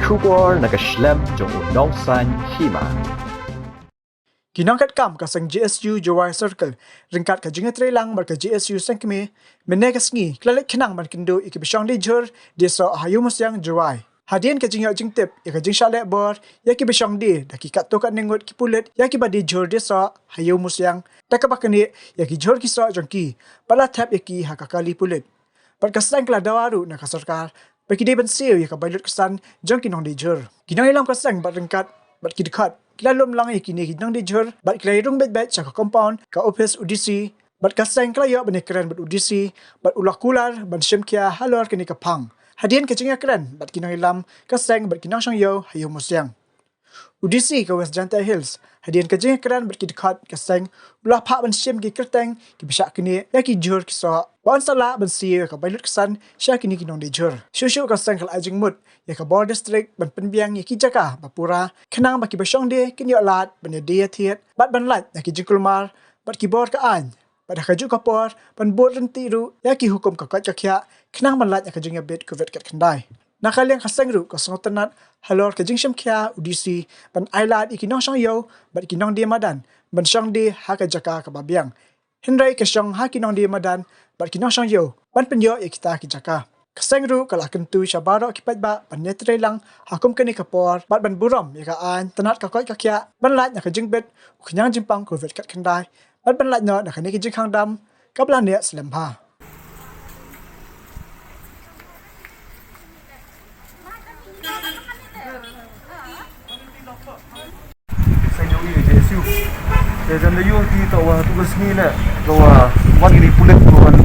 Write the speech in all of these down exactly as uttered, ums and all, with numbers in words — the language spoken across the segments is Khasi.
Khubor na ka shlem jong u nongsan hima. Ki nongkat kam ka seng J S U Jowai Circle ryngkat ka jingïatreilang bad ka J S U Seng Kmie mynne ka sngi ki la leit khnang ban kynduh ïa ki bashong die jhur die soh ha Ïewmusiang Jowai. Hadien ka jingïoh jingtip ïa ka jingshah leh bor ïa ki bashong die da ki katto katne ngut ki pulit ïa ki ba die jhur die soh ha Ïewmusiang, da kaba knieh ïa ki jhur ki soh jong ki bad la thep ïa ki ha ka kali pulit. Bad ka seng ka la dawa ruh na ka sorkar ba ki dei ban siew ïa ka bai lut ksan jong ki nongdie jhur. Ki nongïalam ka seng bad ryngkat bad ki dkhot ki la lum lang ïa kine ki nongdie jhur bad ki la ïarung beit beit sha ka compound ka ophis u D C. Bad ka seng ka la ïoh ban ïakren bad u D C bad u la kular ban shim khia halor kane ka phang. Hadien ka jingïakren bad ki nongïalam ka seng bad ki nongshong ïew ha Ïewmusiang, u D C ka West Jaintia Hills, hadien ka jingïakren bad ki dkhot ka seng, u la phah ban shim ki kyrteng ki ba shah knieh ïa ki jhur ki soh ba yn sa lah ban siew ïa ka bai lut ksan sha kine ki nongdie jhur. Shuh shuh ka seng ka la ai jingmut ïa ka bor district ban pynbiang ïa ki jaka ba pura khnang ba ki bashong die kin ïoh lad ban ïadie ïathied bad ban lait na ki jingkulmar bad ki bor ka aiñ. Bad ha kajuh ka por ban bud ryntih ruh ïa ki hukum ka koit ka khiah khnang ban lait ïa ka jingïabit Covid khatkhyndai. Na ka liang ka seng ruh ka sngewtynnat halor ka jingshim khia u D C ban ai lad ïa ki nongshong ïew bad ki nongdie madan ban shong die ha ka jaka kaba biang, hynrei ka shong ha ki nongdie madan bad ki nongshong ïew ban pynïoh ïa kita ki jaka. Ka seng ruh ka la kyntu sha baroh ki paidbah ban ïatreilang ha kum kane ka por bad ban burom ïa ka aiñ tynnat ka koit ka khiah ban lait na ka jingbit u khñiang jingpang Covid khatkhyndai bad ban lait noh na kane ka jingkhang dam kaba la neh slem bha. Seng jong i J S U. Te jan da ïoh ki to wa tu ka sngi le, to wa wan ki pulit ko wan.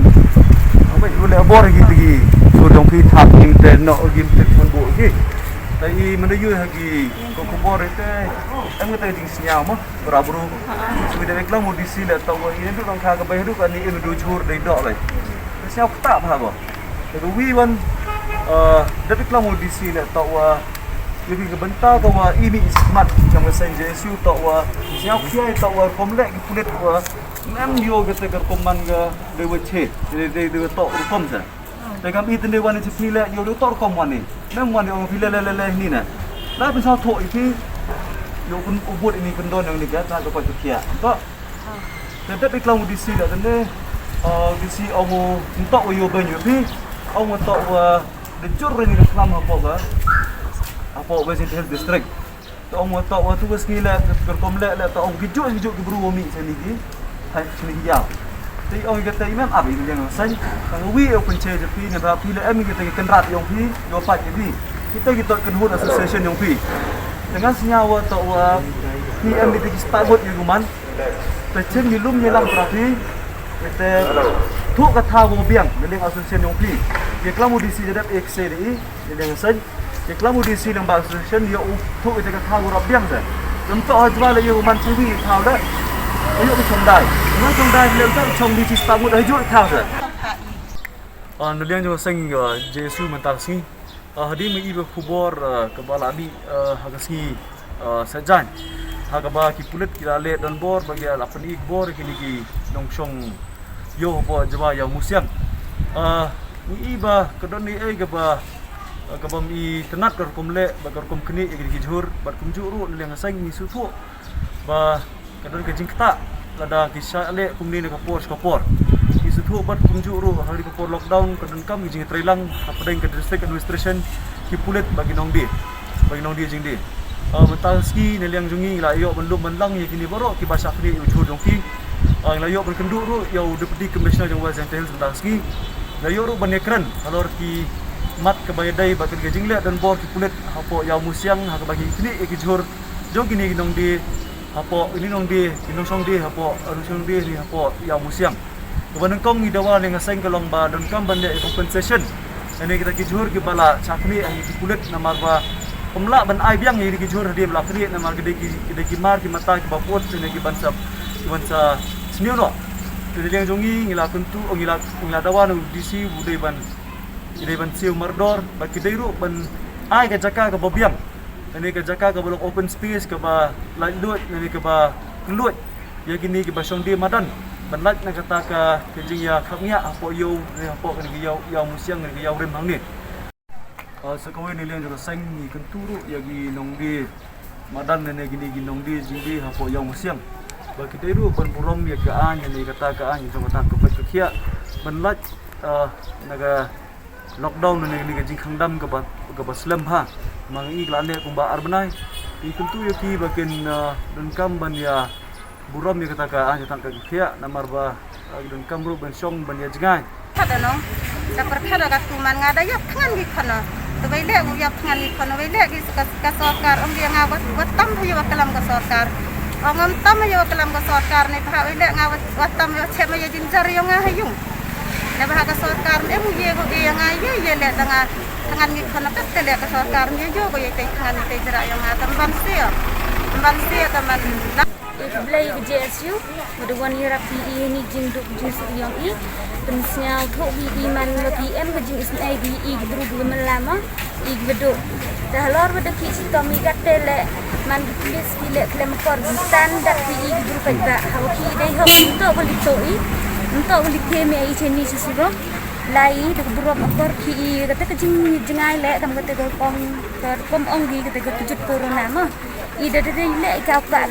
Abai lu le bor ki tigi. So jong ki thap kin te no ki te pun bo ki. Te i man da ïoh ha ki ko ko bor te. Em ka te ding sñiaw mo, bra bru. So da klam u D C le to wa i ndu nang kha ka bai du ka ni em du jhur dei do le. Sñiaw kta bha ko. Te ka wi wan, eh, da klam u D C le to wa Ïa ki ka bynta ka wa i mih i smat jong ka seng J S U to wa sñiaw khia to wa rukom leh ki pulit wa mem ïoh ka te ka rukom man ka dei wa che dei dei dei wa to rukom sa. Te kam i tynde wan i chi phi leh ïoh dei to rukom wan i mem wan i ong phi leh leh leh leh ni na. La pynsaw thoh i phi ïoh pyn u bud i ni pyndon yang ni ka ta ka pa ka khia. To. Te dep i klam u D C da tynde, eh, D C ong u to wa ïoh beng ïoh phi ong u to wa Da jur re ni ka khlam hapoh ka, hapoh West Jaintia Hills District. Ta ong wa ta wa tu ka sngi le ka rukom le le ta ong ki juh ki juh ki bru wa mih sini ki. Hai sini ki ya. Te ong ka te i mem ap i liang seng. Tang wi open che je phi ne ba phi le em ki te ki kynrad ong phi yo pat ki phi. Kita ki tot kynhun association ong phi. Dengan sñiaw wa ta wa phi em ki te ki spah ngut ïa u man. Te chin ngi lum ngi lang pra phi. Te thuh ka thaw ko biang ne liang association ong phi. Ye klam u D C je dep ek se de i. Ïa dang seng, ïa klam u D C lyngba association ïa u thuh ïa ka thaw u rap biang se. Lem to ha jwa le ïa u man chiwi thaw da. Ïa u chong dai. Ïa u chong dai le to chong di chi spah ngut ha ju thaw se. Ah, na liang jong seng, ah, J S U mynta ka sngi. Ah, hadien ma i ba khubor, ah, kaba la dih, ah, ha ka sngi. Ah, Saitjaiñ. Ha kaba ki pulit ki la leh donbor ba ki la pyni bor ïa kine ki nongshong ïew hapoh jylla Ïawmusiang. Ah, ngi i ba ka don ei ei kaba, ah, kaba ym i tynnat ka rukom leh bad ka rukom knieh ïa kine ki jhur bad kumjuh ruh na liang ka seng ngi sngewthuh ba ka don ka jingktah lada ki shah leh kumne na ka por sha ka por. Ngi sngewthuh bad kumjuh ruh ha kane ka por lockdown ka donkam ka jingtreilang hapdeng ka district administration, ki pulit bad ki nongdie. Bad ki nongdie jingdie. Ah, mynta ka sngi na liang jong ngi ngi la ïoh ban lum ban lang ïa kine baroh kiba shah knieh ïa u jhur jong ki. Ah, ngi la ïoh ban kynduh ruh ïa u Deputy Commissioner jong West Jaintia Hills mynta ka sngi. Ngi la ïoh ruh ban ïakren halor ki mat kaba ïadei bad ka jingleh donbor ki pulit hapoh Ïawmusiang ha kaba ki knieh ïa ki jhur jong kine ki nongdie hapoh, kine ki nongdie, ki nongshong die hapoh, nongshong die ne hapoh Ïawmusiang. Kaba nyngkong ngi dawa na liang ka seng ka long ba donkam ban leh compensation ïa kine kita ki jhur kiba la shah knieh ha ki pulit namar ba ym lah ban ai biang ïa kine ki jhur hadien ba la knieh namar ki dei ki, ki dei ki mar ki mata kiba put ïa kine ki ban sa, ki ban sa sniew noh. Te na liang jong ngi ngi la kyntu, ngi la, ngi la dawa na u D C u dei ban, u dei ban siew mardor bad ki dei ruh ban ai ka jaka kaba biang. Ïa kane ka jaka kaba long open space kaba laitluid, ïa kane kaba kylluid ïa kine kiba shong die madan ban lait na kata ka, ka jingïakhapngiah hapoh ïew ne hapoh kane ka ïew, Ïawmusiang ne ka ïew rim hangne. Sa kawei na liang jong ka seng ngi kyntu ruh ïa ki nongdie madan ne kine ki nongdie jingdie hapoh Ïew Mawsiang ba ki dei ruh ban burom ïa ka aiñ ne kata ka aiñ jong ka tnat ka pait ka khiah ban lait na ka lockdown ne kane ka jingkhang dam kaba slem ha. Ma ngi la leh kumba ar bnai, ngi kyntu ïa ki ba kin donkam ban ïa burom ïa kata ka aiñ jong ka tnat ka khiah namar ba ki donkam ruh ban shong ban ïa jngai. Kata nong, da pyrkhat da katu man nga da ïap thngan ki khana. Te wei leh ngu ïap thngan ki khana, wei leh ki ka sorkar ong ïa nga wat tam ha ïa wa klam ka sorkar. Ong ym tam ha ïa wa klam ka sorkar ne bha, wei leh nga wat tam ïa chem ïa jinjar ïa nga ha ïung. Ne bha ka sorkar ne mu ïa ko ïa nga ïa ïa leh da nga thngan ki khana, ka te leh ka sorkar ne ïa ko ïa te thngan te jra ïa nga tam ban sia. Ban sia tam ban Ïa khublei ka J S U, ba da wan ïarap ïa i ha ini jingduk jingsuk ïong i, pynsngewthuh ïa i man la ki em ka jingisynei ïa i ki bru ki mynlama, i ki baduk. Te halor ba da ki chitom i katte leh man ki pulis ki leh khlem akor ki tan dat ïa i ki bru paidbah, ha ba ki dei hok ym toh ba li toh i, ym toh ba li them ïa i cha ini cha surok. Lai i da ka burom akor ki i kata ka jingjngai leh kam kata ka rukom, ka rukom ong ki kata ka kjut corona mo. I da dei leh i ka pah